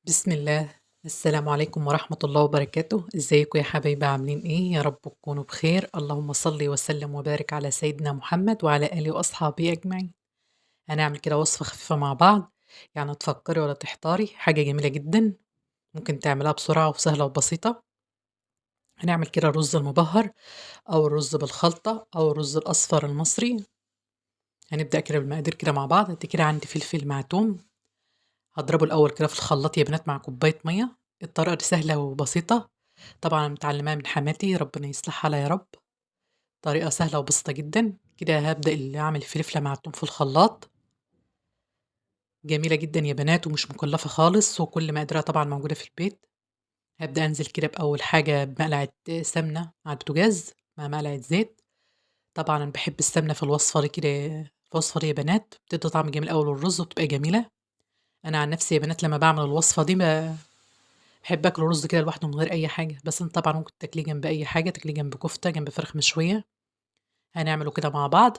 بسم الله. السلام عليكم ورحمة الله وبركاته. ازيكم يا حبايبي، عاملين ايه؟ يا رب تكونوا بخير. اللهم صل وسلم وبارك على سيدنا محمد وعلى آله وأصحابه أجمعين. هنعمل كده وصفة خفيفة مع بعض، يعني تفكري ولا تحتاري، حاجة جميلة جدا ممكن تعملها بسرعة وسهلة وبسيطة. هنعمل كده الرز المبهر أو الرز بالخلطة أو الرز الأصفر المصري. هنبدأ كده بالمقادير كده مع بعض. انت كده عندي فلفل مع توم، هضربه الأول كده في الخلاط يا بنات مع كوباية مية. الطريقة دي سهلة وبسيطة، طبعا متعلماها من حماتي، ربنا يصلحها لها يا رب. طريقة سهلة وبسيطة جدا. كده هبدأ اللي أعمل فلفلة مع التوم في الخلاط. جميلة جدا يا بنات ومش مكلفة خالص، وكل مقاديرها طبعا موجودة في البيت. هبدأ أنزل كده بأول حاجة بمقلعة سمنة على البوتاجاز مع مقلعة زيت. طبعا أنا بحب السمنة في الوصفة دي كده، الوصفة دي يا بنات بتدي طعم جميل أوي للرز وبتبقى جميلة. أنا عن نفسي يا بنات لما بعمل الوصفة دي بحب أكل الرز كده لوحده من غير أي حاجة، بس أنت طبعا ممكن تاكليه جنب أي حاجة، تاكليه جنب كفتة، جنب فراخ مشوية. هنعمله كده مع بعض.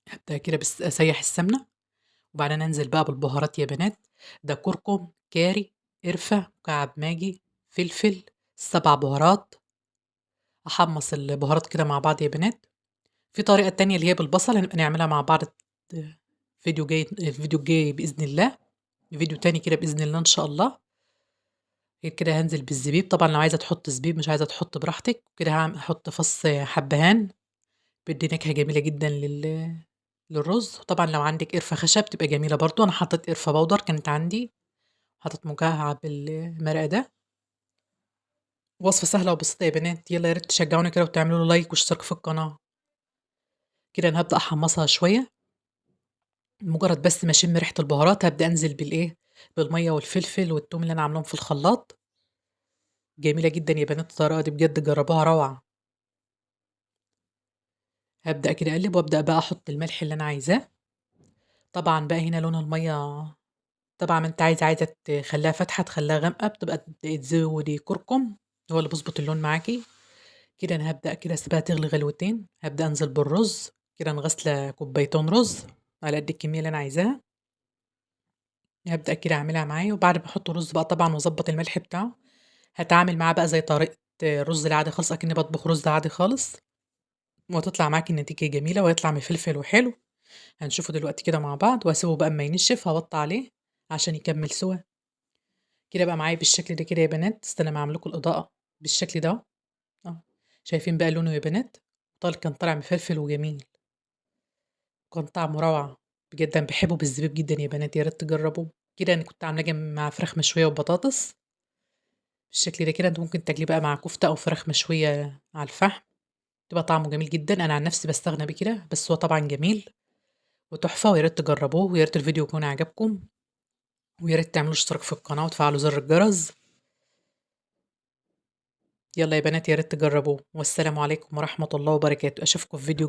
هبدأ كده بس أسيح السمنة، وبعدين أنزل بقى بالبهارات يا بنات. ده كركم، كاري، قرفة، مكعب ماجي، فلفل، 7 بهارات. أحمص البهارات كده مع بعض يا بنات. في طريقة تانية اللي هي بالبصل هنبقى نعملها مع بعض فيديو جاي، الفيديو الجاي بإذن الله، فيديو تاني كده بإذن الله إن شاء الله. غير كده هنزل بالزبيب، طبعا لو عايزة تحط زبيب، مش عايزة تحط براحتك. كده هحط فص حبهان، بيدي نكهة جميلة جدا للرز. وطبعا لو عندك قرفة خشب تبقى جميلة برضو، أنا حطيت قرفة بودر كانت عندي، حطيت مكعب المرقة ده. وصفة سهلة وبسيطة يا بنات، يلا يا ريت تشجعوني كده وتعملوا لايك واشتراك في القناة. كده أنا هبدأ أحمصها شوية، مجرد بس ما اشم ريحه البهارات هبدا انزل بالايه، بالمية والفلفل والثوم اللي انا عاملاهم في الخلاط. جميلة جدا يا بنات الطريقة دي، بجد جربوها روعه. هبدا كده اقلب وابدا بقى احط الملح اللي انا عايزاه. طبعا بقى هنا لون المية، طبعا ما انت عايزه تخليها فاتحة تخليها غامقه، بتبقى تزودي كركم هو اللي بيظبط اللون معاكي. كده انا هبدا كده اسيبها تغلي غلوتين. هبدا انزل بالرز كده، انا غاسله كوبايتين رز على قد الكمية اللي انا عايزاها. هبدا كده اعملها معايا، وبعد ما احط الرز بقى طبعا واظبط الملح بتاعه، هتعامل معاه بقى زي طريقه الرز العادي خالص، اكني بطبخ رز عادي خالص، وهتطلع معاكي النتيجة جميلة وهيطلع مفلفل وحلو. هنشوفه دلوقتي كده مع بعض. واسيبه بقى اما ينشف هوطي عليه عشان يكمل سوا. كده بقى معايا بالشكل ده كده يا بنات. استنى ما اعمل لكم الاضاءة بالشكل ده اهو. شايفين بقى لونه يا بنات؟ كان طالع مفلفل وجميل، كان طعمه روعه بجد. انا بحبه بالزبيب جدا يا بنات، يا ريت تجربوه. كده انا كنت عاملاه مع فراخ مشوية وبطاطس بالشكل ده كده. انت ممكن تاكليه بقى مع كفته او فراخ مشوية على الفحم، تبقى طعمه جميل جدا. انا عن نفسي بستغنى بيه كده، بس هو طبعا جميل وتحفه، ويا ريت تجربوه، ويا ريت الفيديو يكون عجبكم، ويا ريت تعملوا اشتراك في القناة وتفعلوا زر الجرس. يلا يا بنات يا ريت تجربوه، والسلام عليكم ورحمة الله وبركاته. اشوفكم في فيديو